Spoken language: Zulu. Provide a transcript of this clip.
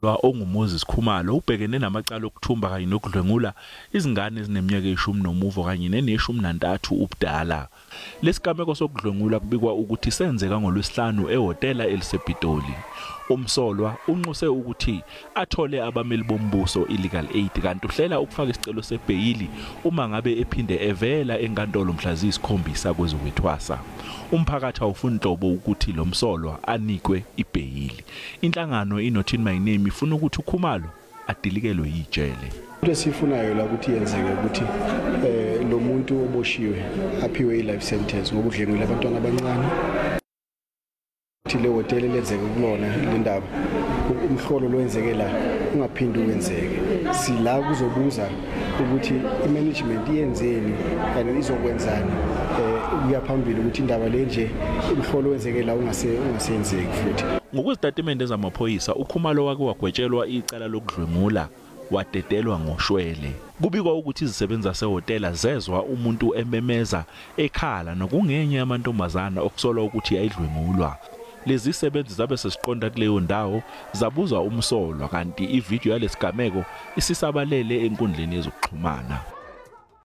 OnguMoses Khumalo ubhekene namacala okuthumba kanye nokudlwengula izingane ezineminyaka eyishumi nomuvo kanye neneshumi nantathu ubudala. Lesigameko sokudlwengula kubikwa ukuthi senzeka ngoLwesihlanu ehhotela elisePitoli. Umsolwa unxuse ukuthi athole abameli bombuso i-Legal Aid, kanti uhlela ukufaka isicelo sebheyili uma ngabe ephinde evela enkantolo mhla ziyisikhombisa kwezokwethwasa. Umphakathi awufuni nhlobo ukuthi lo msolwa anikwe ibheyili. Inhlangano iNot In My Name ifuna ukuthi uKhumalo adilikelwe yijele. Into esiyifunayo la ukuthi yenzeke ukuthi lo muntu oboshiwe aphiwe i-life sentence ngoba udlwengule abantwana abancane. Le hotela lenzeke kulona le ndaba, umhlolo lwenzeke la ungaphindi wenzeke. Sila kuzobuza ukuthi i-management iyenzeni and izokwenzani ukuya phambili ukuthi indaba le nje umhlolo wenzeke la ungasenzeki futhi. Ngokwezitatimende zamaphoyisa, uKhumalo wake wagwetshelwa icala lokudlwengula, wadedelwa ngoshwele. Kubikwa ukuthi izisebenzi zasehhotela zezwa umuntu ememeza ekhala, nokungenye yamantombazana okusolwa ukuthi yayidlwengulwa. Lezi zisebenzi zabe sesiqonda kuleyo ndawo, zabuza umsolwa, kanti ividiyo yalesigameko isisabalele enkundleni yezokuxhumana.